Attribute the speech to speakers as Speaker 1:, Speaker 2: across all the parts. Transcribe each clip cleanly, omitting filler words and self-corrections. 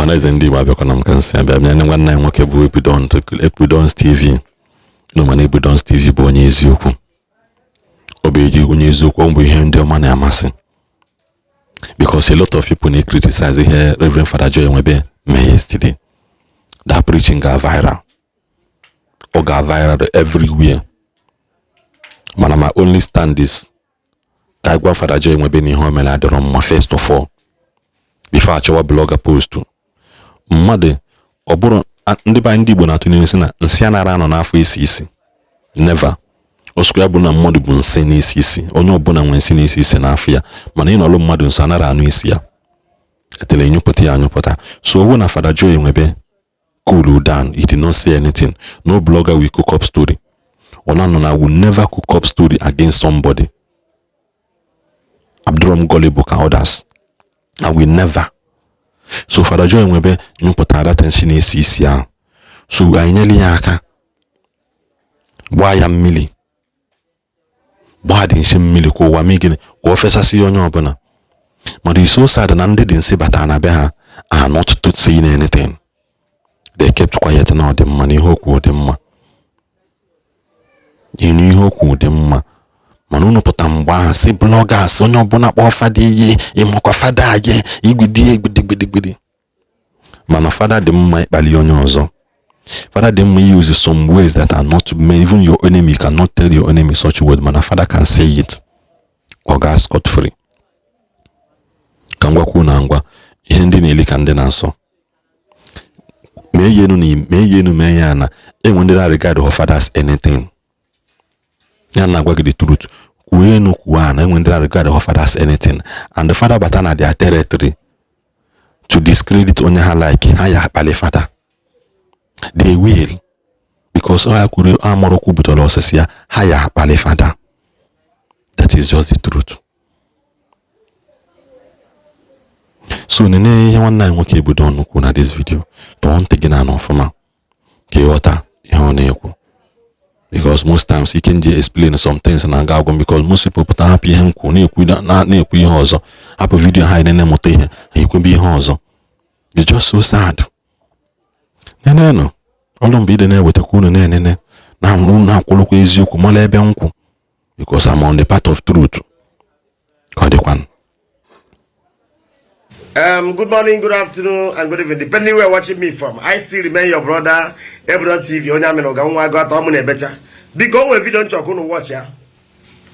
Speaker 1: Ọhaneze ndị Igbo, abịakwana m ka nsị abịa bịa nye nwanne anyị nwoke bụ Ebudons TV. Unu mana Ebudons TV bụ onye eziokwu. Ọ bụ eji onye eziokwu, ọ bụ ihe ndị ọma na-amasị, because a lot of people na-criticize ihe Reverend Father Joy Nwebe mee yesterday. That preaching ga viral, ọ ga viral everywhere. Mana my only stand is ka gwa Father Joy Nwebe na ihe o mere adịrọ mma. First of all, before achọwa blogger post mmadụ, ọ bụrụ ndị be anyị, ndị Igbo na-atụ n'ihu sị na nsị anara anọ n'afọ isi isi. Never. Ọsụkwa ya bụ na mmadụ bụ nsị n'isi isi, onye ọbụla nwere nsị n'isi isi n'afọ ya, mana ịnọlụ mmadụ nso, anara anụ isi ya etele nyụpụta ya anyụpụta. So owu na Father Joy Nwebe cool down. He did not say anything. No blogger will cook up story. Ọ na na will never cook up story against somebody. Abdurom gullible ka others. I will never. So Father Joy Nwebe nyụpụtara that nsị na-esi isi ahụ, so anyị nyere ya aka gbaa ya mmiri, gbaa dị nsị mmiri, ka ụwa mee gịnị, ka o fesasị onye ọbụla. Mana it's so sad na ndị dị nsị batara na be ha are not to saying anything. They kept quiet na ọ dị mma, na ihe okwu dị mma, ịnụ ihe okwu dị mma. Mana unu pụta mgbe ahụ si bloggers, onye ọbụla kpọọ fada iyi, ịmakwa fada anyị igbidi gbidigidigidi. Mana fada dị mma ịkpali onye ọzọ. Fada dị mma use some words that are not, even your enemy cannot tell your enemy such word, mana fada can say it, ọ ga scot free. Ka m gwakwu na ngwa ihe ndị na-eli ka ndị na-asọ mee ya enu na mee ya enu, mee ya na enwe ndị na-regard her father as anything. Ya na-agwa gị the truth, kwuo enu, kwuo ana, enwe ndị na-regard her father as anything, and the father bata na their territory to discredit onye ha like, ha ya akpali fada. They will, because ọ ya kwuru amụrụ kwubutere osisi ya, ha ya akpali fada. That is just the truth. So nene ihe nwanne anyị nwoke ebudo ọnụ kwu na this video. Tọọ ntị gị na ọfụma ka ịghọta ihe ọ na-ekwu, because most times ike nji explain some things na nga agwụ, because most people pụta hapụ ihe m kwu na-ekwu na-ekwu ihe ọzọ, hapụ video ha nene mụta ihe, ha ekwebe ihe ọzọ. It's just so sad. Nenenụ ọlụ mgbe ide na-ewetakwa unu na-enene na unu na-akwụrụkwa eziokwu mara ebe nkwụ, because I'm on the path of truth. Ka ọ dịkwanụ.
Speaker 2: Good morning, good afternoon, and good evening, depending where you're watching me from. I still remain your brother, Ebron TV, onye amị na ụga nwa agụ atọ mụ na-ebecha. Biko, o nwere video nchọkụ unu watch ya.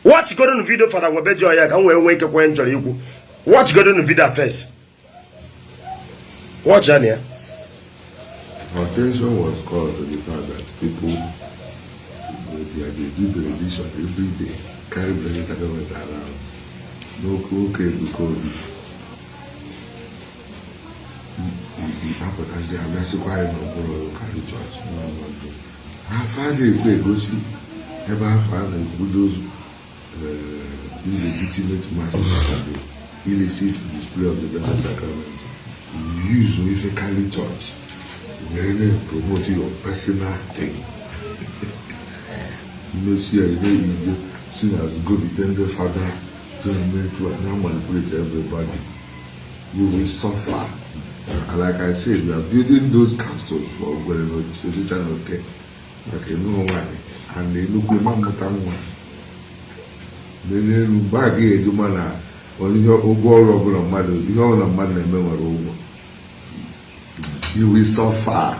Speaker 2: Watch godonu video Fada Nwebe Joy ya, ka m wee nwee ike kwenye nchọrọ ikwu. Watch godonu video first. Watch ya na ya.
Speaker 3: Attention was called to the fact that people, they do benediction every day, carry blessed sacrament around. N'oke oke Ebuka Obi. Apụtazi abịasịkwa anyị n'okpuru Catholic Church n'ọnọdụ. Afọ a na-ekwu egosi ebe afọ a na-ekwu those illegitimate masses and the illicit display of the Blessed Sacrament. You use ife Catholic Church wee na-promote your personal thing. Mmesi ya ihe igwe si na gobite ndị fada ga-eme etu a na manipulate everybody. You will suffer. And like I said, we are building those castles for Ogwere na Ochicha na Oke maka nnụọ nwaanyị and nnukwu ịma mmụta nwa n'elu mgbe a gaghị eji ma na ihe ụgwọ ọrụ ọbụla mmadụ, ihe ọbụla mmadụ na-eme nwere ụgwọ. You will suffer.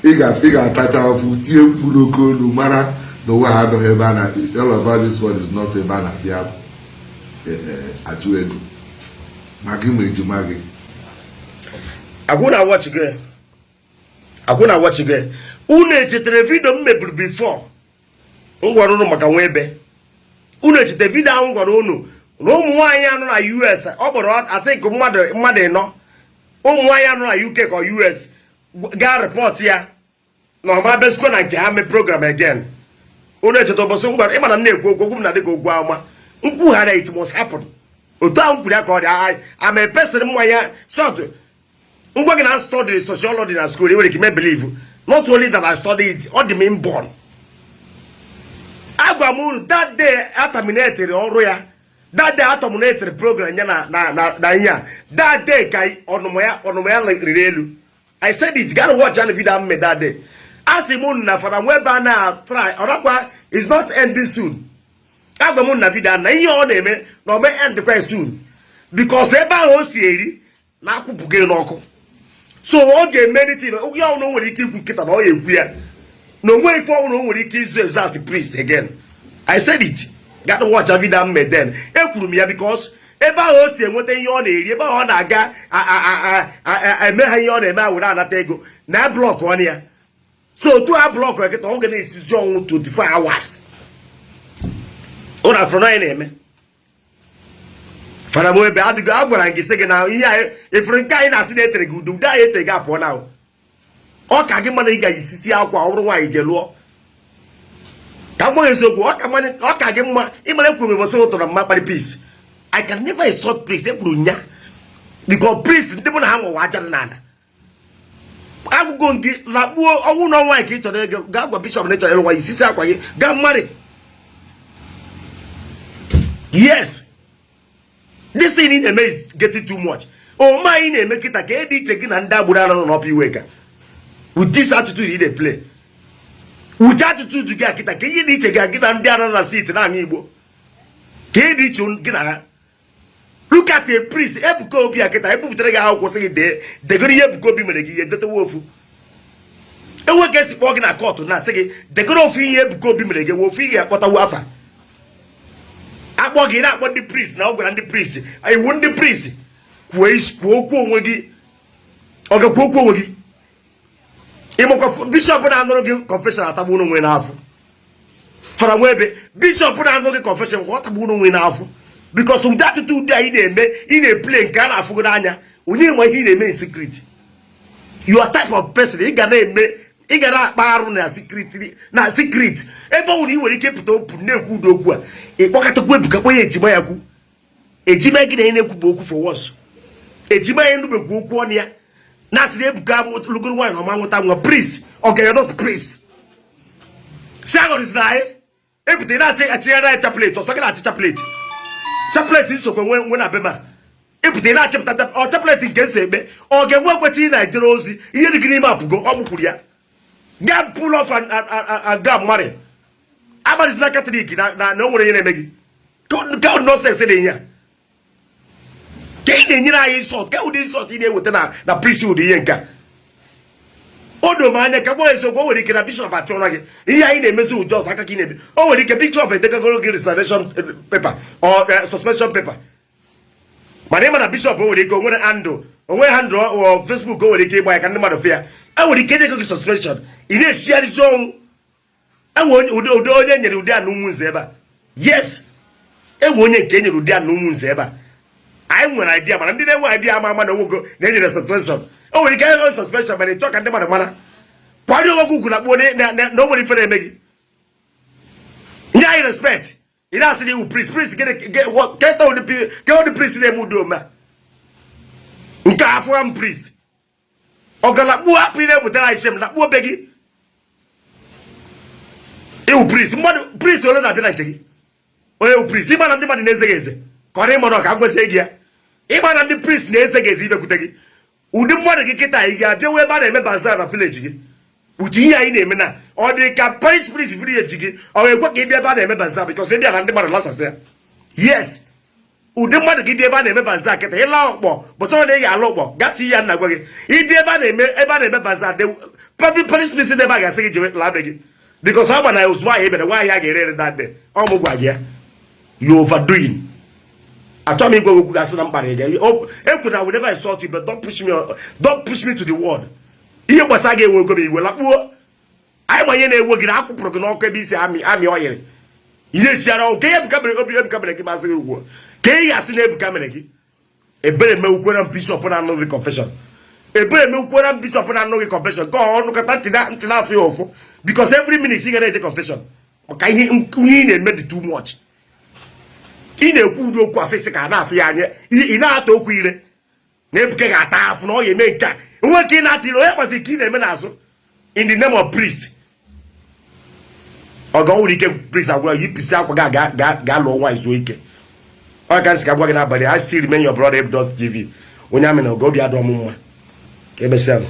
Speaker 3: Ị ga-atacha afụ, tie mkpu n'oke olu, mara na ụwa ha abịaghị ebe a na all about this world is not ebe a na-abịa achụ ego ma gị ma ejima gị.
Speaker 2: Akwụ na watch gị, akwụ na watch gị. Unu echetara video m meburu before m gwara unu maka nwa ebe? Unu echeta video ahụ m gwara unu na ụmụ nwaanyị anọ na US, ọ kpọrọ, I think, mmadụ ịnọ, ụmụ nwaanyị anọ na UK ka US gaa report ya na ọma bezikwa na nke ha mee program again? Unu echeta ụbọchị m gwara? Ịma na m na-ekwu okwu, okwu m na dịka okwu ama nkwugharị, it must happen. Otu ahụ m kwuru ya ka ọ dị. Ama epesịrị mmanya short ngwa gị na study sociology na school, nwere ike ime believe. Not only that I study it, ọ dị m inborn. Agwa m unu that day a terminated ọrụ ya, That day atọ m na-etere program ya na ihe a, that day ka ọnụma ya riri elu. I said it. Gotta watch the video m that day. A sị m na Fada Nwebe a na try ọrakwa is not ending soon. Agwa m na video na ihe ọ na-eme na ome end kwa soon, because ebe ahụ o si eri na akwụpụgo n'ọkụ, so ọ ga-eme anything. Ihe ọbụla o nwere ike ikwu nkịta na ọ ga-ekwu ya na onwe ife ọbụla o nwere ike izu ezu as priest again. I said it. Got to watch a video m then. Ekwuru m ya because ebe ahụ o si enweta ihe ọ na-eri, ebe ahụ ọ na-aga eme ha ihe ọ na-eme, a were anata ego na block ọnụ ya. So otu a block ya kịta, ọ ga na-esizi ọnwụ 24 hours. Ụnụ afụrụ na anyị na-eme Fada Nwebe adịgo. A gwara m gị, sị gị na ihe anyị efere nke anyị na-asị na etere gị ude, ude anyị etere gị apụọ na ọ ka gị mana ị ga-esisi akwa ọ bụrụ nwaanyị je lụọ. Ka m gwa eziokwu, ọ ka gị mma. Ịmara ekwuru m ụbọchị ụtọrọ mma kparị peace. I can never insult priest. Ekwuru nya because priest ndị mụ na ha nwewa aja dị n'ala. Agwụgo gị lakpuo ọnwụ na nwaanyị ka ị chọrọ ego, gaa gwa bishọp na ị chọrọ ịlụ nwaanyị, isisi akwa gị gaa mmarị. Yes, this thing ị na-eme is getting too much. Ome anyị na-eme kịta ka ịdị iche gị na ndị agboro anọ n'ọpụ iwe ka with this attitude ị dey play, with attitude gị a kịta, ka ihe dị iche gị na ndị anọ na street na-aṅụ igbo, ka ịdị iche gị na ha. Look at a priest, Ebuka Obi a kịta ebupụtara gị akwụkwọ, sị gị dee, degoro ihe Ebuka Obi mere gị, ihe detewe ofu. Enwe ka esi kpọọ gị na court na asị gị degoro ofu ihe Ebuka Obi mere gị, nwe ofu ihe akpọtawu afa akpọ gị na-akpọ ndị priest na ọ gwara ndị priest iwu ndị priest kwuo isi, kwuo okwu onwe gị. Ọ ga-ekwu okwu onwe gị. Ịmakwa bishọp na-anụrụ gị confession atagbu onwe n'afọ. Fada Nwebe, bishọp na-anụrụ gị confession ka ọ tagbu onwe n'afọ, because ụdị attitude anyị na-eme, ị na-eplay nke a na-afụgo n'anya. Onye nwe ihe ị na-eme in secret, you are type of person ị ga na-eme, ị ga na-akpa arụ na secret, na secret ebe ọ nwere ị nwere ike pụta opu na-ekwu ụdị okwu a. Ịkpọkọtakwu Ebuka, kpọ ya ejima, ya kwu ejima gị na ihe na-ekwu bụ okwu for once. Ejima ya nubekwu okwu ọnụ ya na-asịrị Ebuka lụgoro nwaanyị na ọma nwụta nwa. Priest ọ ga not priest si aghọrịzi na anyị ebute na-achị achịgharị anyị chaplet ọsọ gị na-achị chaplet, chaplet nsokwe nwe nwe na be ma ebute na-achịpụta ọ chaplet nke nso ekpe. Ọ ga-enwe ekwechi ị na-ejere ozi ihe dị gị n'ime apụgo. Ọ gbukwuru ya gaa pull off and go marry. Agbalizina Catholic na o nwere ihe na-eme gị ka nonsense dị ihe a ka ị na-enyere anyị insult, ka ụdị insult ị na-eweta na priesthood. Ihe nke a o doo m anya. Ka gwa eziokwu, o nwere ike na bishọp achọrọ gị ihe anyị na-emezi ụjọ ọzọ aka ka ị na-eme. O nwere ike bishọp edekagoro gị resignation paper or suspension paper, mana ịma na bishọp o nwere ike o nwere handle, onwe handle ọ Facebook, o nwere ike ịgba ya ka ndị mmadụ fụ ya. E nwere ike edekọ gị suspension, ị na-eshigharịzi ọnwụ. Enwe ụdị onye nyere ụdị a na ụmụ nze ebe a. Yes, enwe onye nke e nyere ụdị a na ụmụ nze ebe a. Anyị nwere idea, mana ndị na-enwe idea ama ama na onwego na-enyere suspension. O nwere ike enye suspension, mana ịchọ ka ndị mmadụ mara. Kwanye onwe gị ugwu na kpuo na o nwere ife na-eme gị. Nye anyị respect. Ị na-asị na iwu priest, priest ke ụdị priest na-eme ụdị ome a? Nke afọ m priest ọ gara kpuo hapụ ị na-ebutere anyị shem na kpuo be gị. Iwu priest, mmadụ priest ole na-abịa na nke gị? Onye wu priest, ịma na ndị mmadụ na-eze gị eze ka ọ na ịma na ọ ka gwazie gị ya. Ịma na ndị priest na-eze gị eze ibekwute gị, ụdị mmadụ gị kịta ị ga-abịa ebe a na-eme bazaar na village gị. Uche ihe anyị na-eme na ọ dị ka parish priest village gị ọ ga-ekwe ka ị bịa ebe a na-eme bazaar, because ị bịa na ndị mmadụ lasasị ya. Yes, ụdị mmadụ gị bịa ebe a na-eme bazaar kịta, ịla ụkpọ bụ sọ na ị ga-ala ụkpọ gaa tinye ya. Nna gwa gị, ịbịa ebe a na-eme bazaar, public parish priest ebe a ga-asị gị jewe laa be gị, because ọ gba na ozugbo ahụ ị bịara nwaanyị a ga-ere ere that day. Ọ mụ gwa gị ya, you overdoing. Achọghị m ịgwa gị okwu gasị na mkparị gị. Ekwu na I will never insult you, but don't push me to the word. Ihe gbasara gị ewe ego m iwe lakpuo. Anyị ma ihe na-ewe gị na akwụpụrụ gị n'ọkụ ebe isi amị amị ọyịrị ị na-echiara ọnwụ. Ka ihe Ebuka mere obi Ebuka mere gị masị gị ugwu ka ị ga-asị na Ebuka mere gị ebere mewukwere m bishọp na-anụ gị confession. Ebere mewukwere m bishọp na-anụ gị confession ka ọ nụkọta ntị na ntị na-afụ ya ụfụ, because every minute ị ga na-eje confession maka ihe ị na-eme dị too much. Ị na-ekwu ụdị okwu afịsị ka a na-afụ ya anya. Ị na-ata okwu ire na Ebuka ga-ata afụ na ọ ga-eme nke a nwe ka ị na-ata ire onye kwesịrị ka ị na-eme n'azụ in the name of priest. Ọ ga nwere ike priest agwara yipụsị akwa ga ga ga lụọ nwaanyị zuo ike. Ọ ka nsị ka gwa gị n'abalị. I still remain your brother, Ebudos TV. Onye amị na oge obi adọ m mma. Ka emesịa.